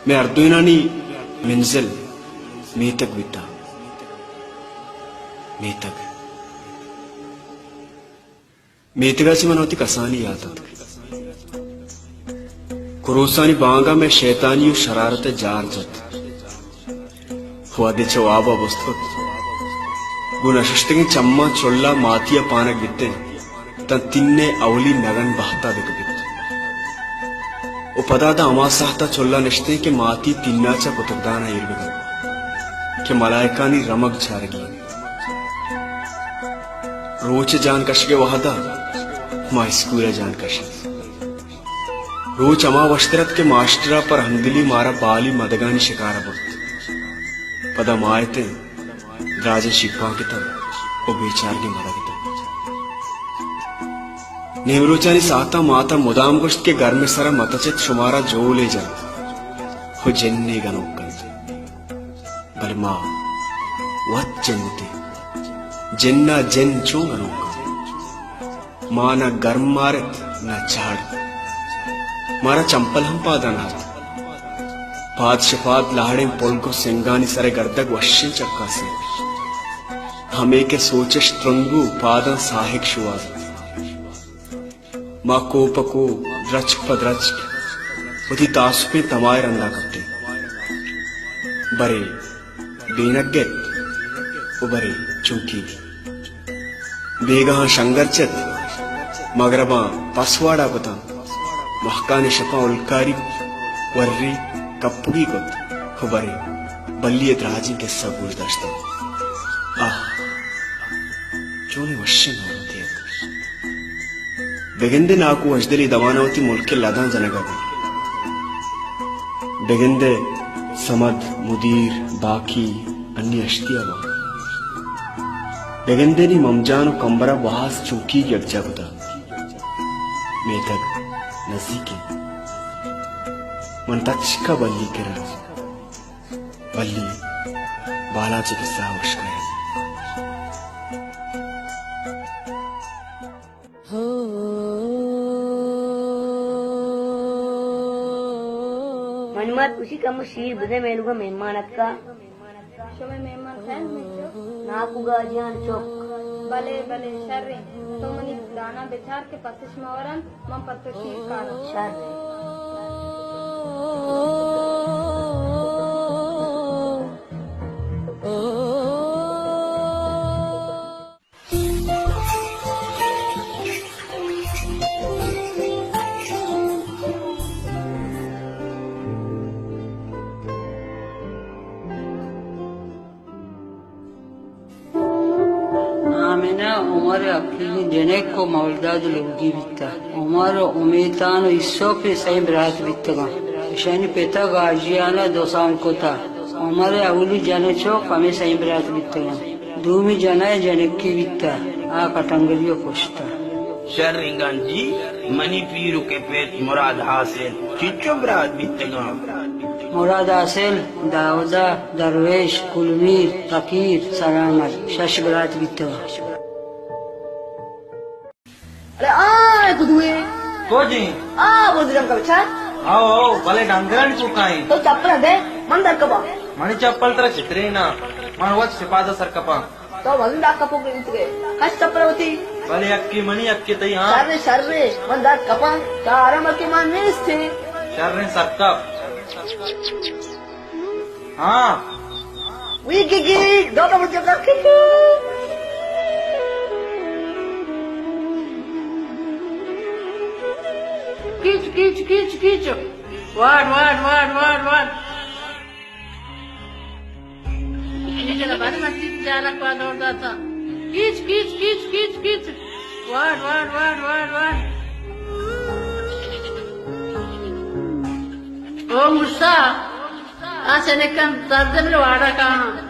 مئے ہردوئینانی منزل میتگ بیتہ۔ میتگ۔ میتگ ءَ چہ من وتی کسانی یات اتک۔ کروسانی بانگ ءَ مئے شیطانی ءُ شرارت ءِ جار جت۔ وہدے چہ واب ءَ بست کت، گوں نششتگیں چماں چل ءَ ماتی ءَ پانگ بیتیں، تاں تین ءِ اولی نگن بہت ءَ دگہ بیت۔ ءُ پدا داں ہما ساہت ءَ چل ءَ نشتیں کہ ماتی تین ءَ چہ کتگدان ءَ ایر بہ کنت کہ ملائکانی رمگ چارگی انت۔ روچ ءِ جان کشگ ءِ وہد ءَ ما اسکول ءَ جان کش ات۔ روچ ہما وشتر ات کہ ماسٹر ءَ پر ہمدلی مارا بالی مدگانی شکار ءَ برت۔ پدا ما اتیں دراجیں شیپانک اتاں ءُ بیچارگیں مدگ اتاں۔ نیمروچانی ساعتاں مات ءَ مدام گوشت کہ گرم ءِ سر ءَ متچت، شمارا جولے جنت ءُ جنے گنوک کنت۔ بلے ما وت جن اتیں۔ جن ءَ جن چون گنوک کنت؟ ما نہ گرم مارت، نہ چاڑ۔ مارا چمپل ہم پاد ءَ نہ ات۔ پاد شپاد لہڑیں پلگ ءُ سنگانی سر ءَ گردگ وشیں چکاسے۔ ہمے کہ سوچش ترند بو، پاداں ساہگ شوہاز ات۔ ما کوہ پہ کوہ، درچک پہ درچک وتی تاسپیں تما ءِ رندا کپتیں۔ برے بینگ ات ءُ برے چنکی۔ بیگاہاں شنگر چت، مگرباں پسواڑا کتاں، مہکانیں شپاں الکاری وری کپگی کت ءُ برے بلی ءِ دراجیں کسہ گوش داشتاں۔ آہ! چونیں وشیں ماہوتے ات۔ بگندے ناکو وشدلی دمانا وتی ملک ءِ لداں جنگا بیت۔ بگندے سمد، مدیر، باقی انی ہشتیا باں۔ بگندے نی ممجان ءُ کمبرا باز چوکی یکجا کتا۔ میتگ نزیک انت۔ من تچکا بلی کرا۔ بلی بالاچ ءِ کسہ ءَ اشکائے۔ منی مات گوشی کمو شیر بدے، مئے لوگا مہمان اتکا۔ شمئے مہمان خیر انت چک؟ ناکو گاجیان چک۔ بلے، بلے، شریں۔ تو منی دانا بچار کہ پسش مہ ورنت، من پہ تو شیر کاراں۔ شر۔ آمنہ عمر ءِ حقیقیں جنک ءُ مولداد لوگی بیتہ۔ عمر ءُ امیتان ءُ ایسوپ ءِ سئیں برات بیتگاں۔ ایشانی پت ءَ گاجیان ءَ دو سال کتہ۔ عمر ءِ اولی جن ءُ چک ہمے سئیں برات بیتگاں۔ دومی جن ءَ جنکے بیتہ، آ کٹنگری ءَ کشتہ۔ شریں گنجی، منی پیرک ءِ پت مراد حاصل چنچو برات بیتگاں؟ مراد حاصل، داودا، درویش، کلمیر، فقیر، سلامت، شش برات بیتگاں۔ ارے آ کدوے؟ تو جی؟ آ بوز ڈنگ بچار۔ آؤ، آؤ، بلے ڈنگرانی چکائیں۔ تو چپل دے، من در کپاں۔ منی چپل ترا چترے نا، من وت شپادا سر کپاں۔ تو وزن دار کپوک بیتگے۔ کش چپل وتی۔ بلے یکے منی، یکے تئی، ہاں۔ شرے، شرے، من در کپاں۔ تا آرام کہ من نیست۔ شریں سر کپ۔ ہاں۔ وی گی گی، دو دو بجے کر کے۔ کیچ، کیچ، کیچ، کیچ۔ واڑ، واڑ، واڑ، واڑ، واڑ۔ کیچ نا بارے من تیت جانا کو دور داتا۔ کیچ، کیچ، کیچ، کیچ، کیچ۔ واڑ، واڑ، واڑ، واڑ، واڑ۔ او موسی۔ آ چنکن درد بلے واڑا کاہاں۔